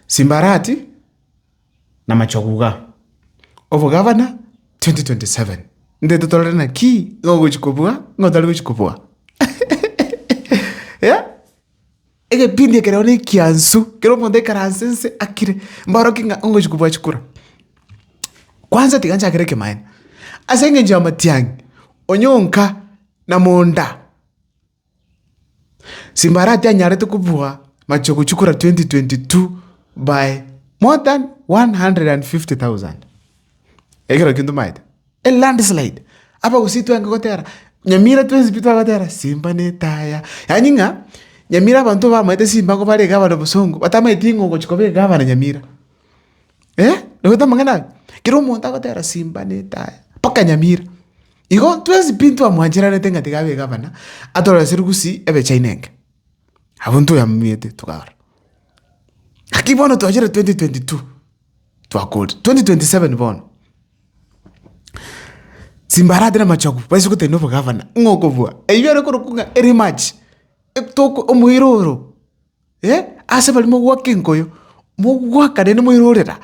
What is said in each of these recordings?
Simbarati na Machogu iga, obogavana 2027. Ntaete torore naki ng'a ogochi kobua ng'a otari gochi kobua eh. Egepindi ekere bono ekiansu, kera omonto aikaranse nse akire, mbaorokie ng'a ongochi kobua chikura. Kwanza tiga nchakere ekemanyererio, ase eng'encho ya matiang'i, onyonka na monda. Simbarati anyarete kobua machogu chikura 2022 by more than 150,000. Ekero kio ntomaete, e landslide, abagusii twange gotera, Nyamira twensi pi twagotera simba na etaya, yaani ng'a Nyamira abanto bamaete simba nigo bare egavana bosongo, batamaeti ng'a ogochi koba egavana Nyamira, eh, omanyete amang'ana aya? Kera omonto agotera simba na etaya, mpaka Nyamira. Igo twensi pi ntwamwancheranete ng'a tiga abe egavana, atoroserie gusii ebe China enke. Abwo ntwayamanyete tokarora. Lakini bono twachire 2022, twakorire, 2027 bono, Simba Arati na Machogu baise gotenena obogavana, ng'a okobua, eywo ere korokwa ng'a erematch, etoko omoiroro. Eh, ase baria mogoaka enkoyo, mogoaka naende moirorera.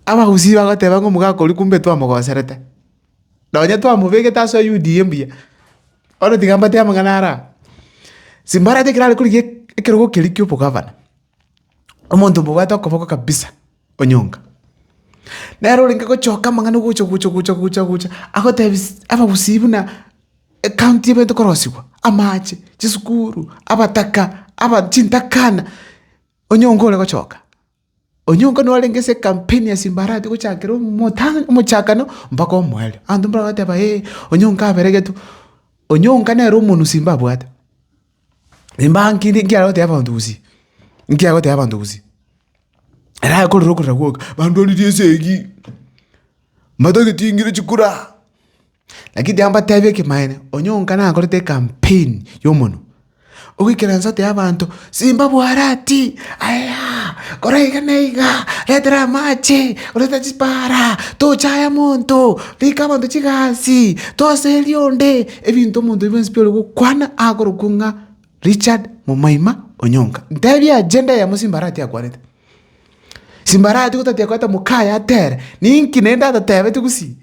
Abagusii bagoteba ng'a omogaka oria kumbe twamogoserete, nonye twamobegete ase UDA mbuya, bono tiga mbatebie amang'ana aro aa. Simbarati ekero are korigia ekerogo keria kia obogavana, omonto obwate okoboko kabisa onyonka, nere orenge gochoka amang'ana gocha gocha gocha gocha gocha, agotebi abagusii buna. Ecounty ebwenerete korosigwa, amache, chisukuru, abataka, aba chintakana, onyonka ore gochoka. Onyonka nigo arenge ase ecampaign ya Simba Arati gochakera omotang omochakano mpaka omoerio. Abanto mbare bagoteba eh, onyonka aberegetwe, onyonka nere omonwe Simba abwate. Simba nki nki aragotebia abanto gusii, nki agotebia abanto gusii? Ere akorera okorera gwoka, bandwanirie esegi, mbatageti ng'ire chikura. Lakini tiga mbatebie ekemanyererio, onyonka nakorete ecampaign ya omonwa, ogoikaransa otebie abanto, simba bwarati, ayaa, kora iga na iga, retera amache, reta chipara, tochaya monto, rika abanto chigasi, toseria onde, ebinto omonto oyio bwensi pi ore gokwana akorokwa ng'a Richard Momoima Onyonka. Ntebie agenda eyemo simba arati akwanete. Simba arati gotatia koreta mokaye atere, ninki naende atatebeti gusii.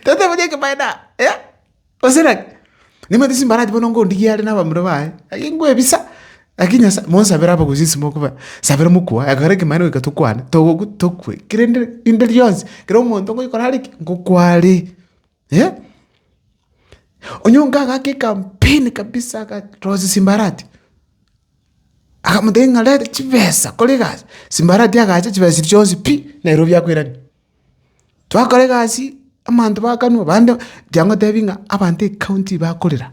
Totebani ekemanyererio aa eh, gose naki? Nimanyete simbarati bono ngondigia are na abamura baye, lakini nkoebisa, lakini Nyasaye monsabere abagusii inse mokoba, sabera mokwa, ekero ekemanyererio goika tokwane, togokwa tokwe, kerende rinde rionsi, kera omonto ngoikora are ki? Ngokwa are eh. Onyonka agaka ecampaign kabisa agarosia simbarati. Akamotebia ng'a reta chibesa kora egasi, simbarati agacha chibesa chiria chionsi pi, Nairobi akoirania. Twakora egasi, abanto bakanwa abande, tiga ngotebi ng'a abanto ecounty bakorera,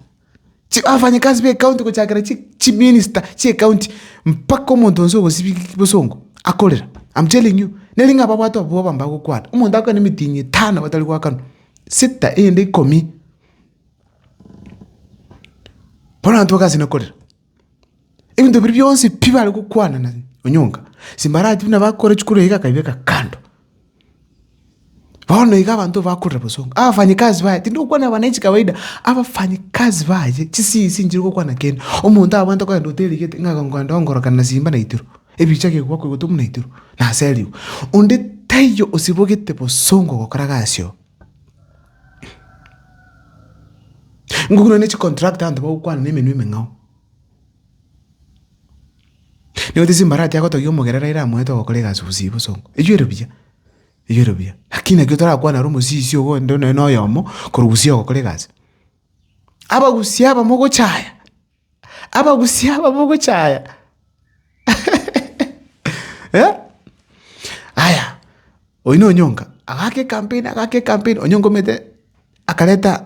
chi abafanyakazi ba ecounty gochakera chi chiminister chia ecounty, mpaka omonto onsi ogosibia bosongo, akorera, I'm telling you, neri ng'a babwate obwoba mbagokwana, omonto akwane emitinyi etano batari goakanwa, sita eyende ikomi, bono abanto bagasi na korera. Ebinto biria bionsi pi bare gokwana na onyonka, simbarati buna bakora chikura iga akaibeka kando. Bono iga abanto bakorera bosongo, abafanyikazi baye, tindi gokwana wananchi kawaida, abafanyikazi baye chisisi nchiri gokwana kende, omonto abwenerete kogenda hoteli gete ng'a kogenda ongorokana na simba na itiro, ebicha gegoakwa igotwa buna itiro, naseriwe. Onde taiyo osibogete bosongo gokora gasi oo. Ngokuna ne chicontractor abanto bagokwana na emenwa emeng'ao. Nigo tisimbarati agotogia omogere Raila amoete ogokora egasi gusii bosongo, eywo ere buya, eywo ere buya. Lakini ekio torakwane aro omosisi ogo onde nonye na oyomo korwa gusii ogokora egasi. Abagusii aba mogochaya, abagusii aba mogochaya eh, aya oyio na onyonka, agaka ecampaign agaka ecampaign, onyonka omanyete akareta.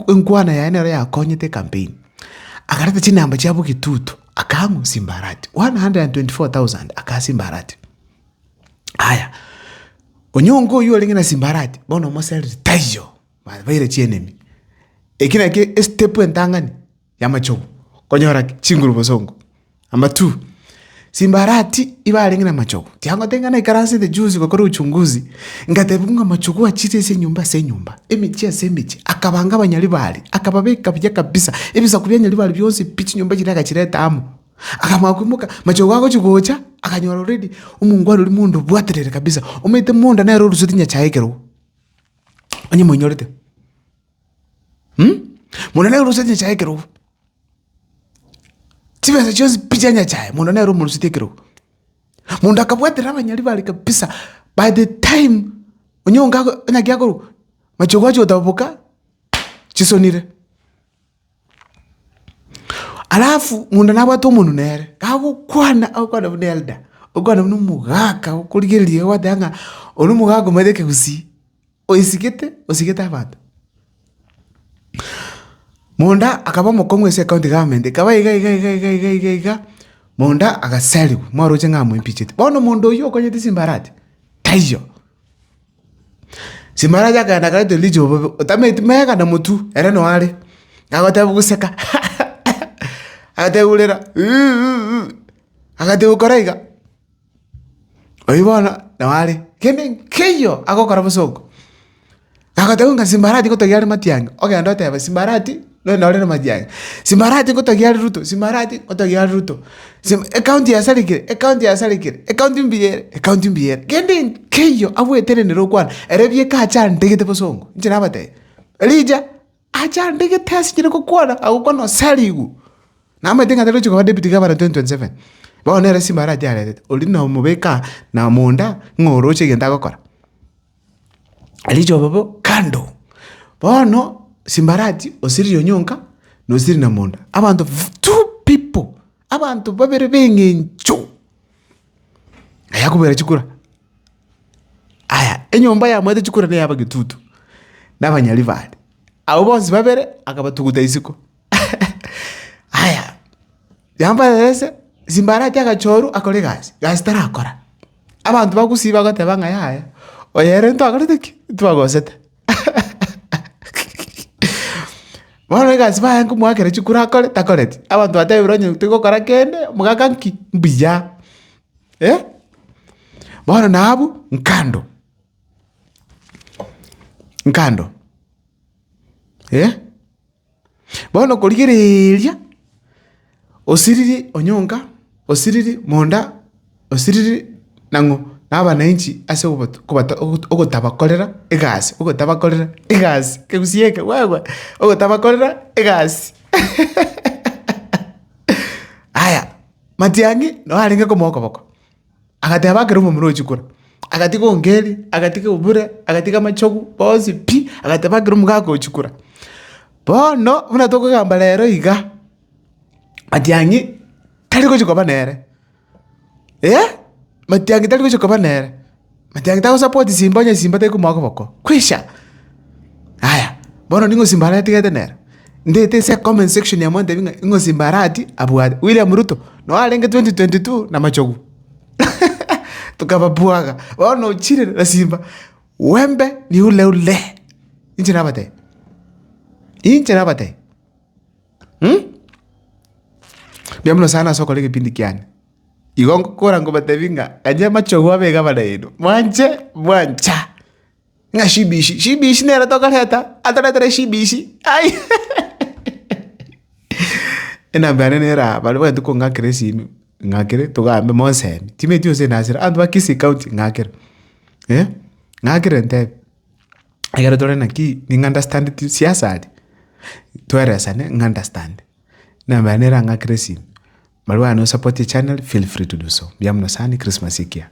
Enkwana yaye nero yakonyete ecampaign, akareta chinamba chia Bogitutu akaa ng'o Simbarati, 124,000 akaa Simbarati. Aya, onyonka oywo orenge na Simbarati, bono omosereri taiyo, babeire chienemy. Eki nakio estep entang'ani. Y'amachogu, konyora ki? Chinguru bosongo. Number two, Simbarati iba arenge na machogu. Tiangotebia ng'a naikaransete juzi gokora uchunguzi, ngatebigwa ng'a machogu achire ase enyomba ase enyomba, emechie ase emechie, akabanga abanyaribari, akababeka buya kabisa, ebisaku bia nyaribari bionsi pi chinyomba chiria agachireta amo. Akamanya koimoka, machogu agochia gocha, akanyora already omongwana oria monda obwaterere kabisa, omanyete monda nere oruseti nyachae ekerogo, onye moinyorete Monda nere oruseti nyachae ekerogo. Chibesa chionsi pi chia nyachae, monda nere omoruseti ekerogo. Monda akabwatera abanyaribari kabisa, by the time onyonka ako naki akorwa, machogu achia gotaboboka, chisonire. Alafu monda nabwate omonwe nere, gagokwana agokwana buna elder, ogokwana buna omogaka okorigereria iga gwateba ng'a oria omogaka omanyete ekegusii. Oisigete, osigete abanto. Monda akaba omokong'u ase ecounty government, ekaba iga iga iga iga iga iga iga, monda agasariwa, mwaroche ng'a amoimpicheti. Bono omonto oywo okonyete simbarati, taiyo. Simbarati akagenda akareta Elijah obobe, otameti mega na motwe, ere noo are, agoteba goseka agateba urera agateba kora iga. Oyio bono nabo are, kende nkeiyo agokora bosongo. Agateba ng'a Simbarati ngotogia are Matiang'i, ogende otebe Simbarati nonye ore na Matiang'i, Simbarati ngotogia are Ruto, Simbarati ngotogia are Ruto, sim ecounty yasarekire, ecounty yasarekire, ecounty mbuya ere, ecounty mbuya ere. Kende nkeiyo abwetenenere okwana, ere bieka achandegete bosongo, inche nabatebia, Elijah achandegete ase inchera gokwana, agokwana osarigwe. Namanyete ng'a tari gochia koba deputy governor 2027, bono nere simba arache aretete, oria nomobeka aa na monda ng'a oroche egento agokora. Riche obobe kando, bono simbarati osirire onyonka na osirire na monda, abanto two people, abanto babere ba eng'encho, aye akobera chikura. Aya, enyomba yamoete chikura na eyabagetutu, na abanyaribari, abwo bonsi babere akabatuguta isiko. Aya, yambarerese, Simbarati agachorwa akore egasi, gasi tarakora. Abanto ba Gusii bagoteba ng'a yaya, oyo ere ntwakorete ki? Ntwagosete. Bono egasi baye nkomoakera chikura akore, takoreti. Abanto batebire onye tigokora kende, omogaka nki? Mbuya, eh. Bono na abwo, nkando, nkando, eh. Bono korigereria, osiriri onyonka, osiriri monda, osiriri nang'o na abananchi ase ogobato kobata ogotabakorera egasi, ogotabakorera egasi, ekegusii eke wewe, ogotabakorera egasi aya, Matiang'i nabo arenge komoa okoboko. Agateba akere omomura oyo chikura, agatiga Ongeri, agatiga Obure, agatiga Machogu, bonsi pi, agateba akere omogaka oyo chikura. Bono, buna tokogamba rero iga, Matiang'i tari gochia koba nere, eh, Matiang'i tari gochia koba nere, Matiang'i tagosupport Simba onye Simba tari komoa koboko, kwisha. Aya, bono ning'o Simba aratigete nere? Ndete ase ecomment section ya montebi ng'a ing'o Simba arati abwate. William Ruto noo arenge 2022 na Machogu tokababwaga bono ochire na Simba wembe ni ule ule inche nabatebi, inche nabatebi Mbuya mono sana ase okora egepindi kiane, igo ngokora nkobatebi ng'a ganya Machogu abe egavana yaino, mwanche mwancha. Ng'a shibishi, shibishi nere tokoreta, atoretere shibishi ai Enamba yane nere aa, baria bagete kong'akera esimi, ng'akere togambe monsemi, timanyeti gose nasira, abanto ba Kisii county ng'akere, eh, ng'akere ntebi, ekero tore naki ning'understandeti siasa aria, toeresane ng'understande. Enamba yane erang'akere esimi, baria bagane gosupport echannel feel free to do so. Mbuya mono sana, echristmas ekiya.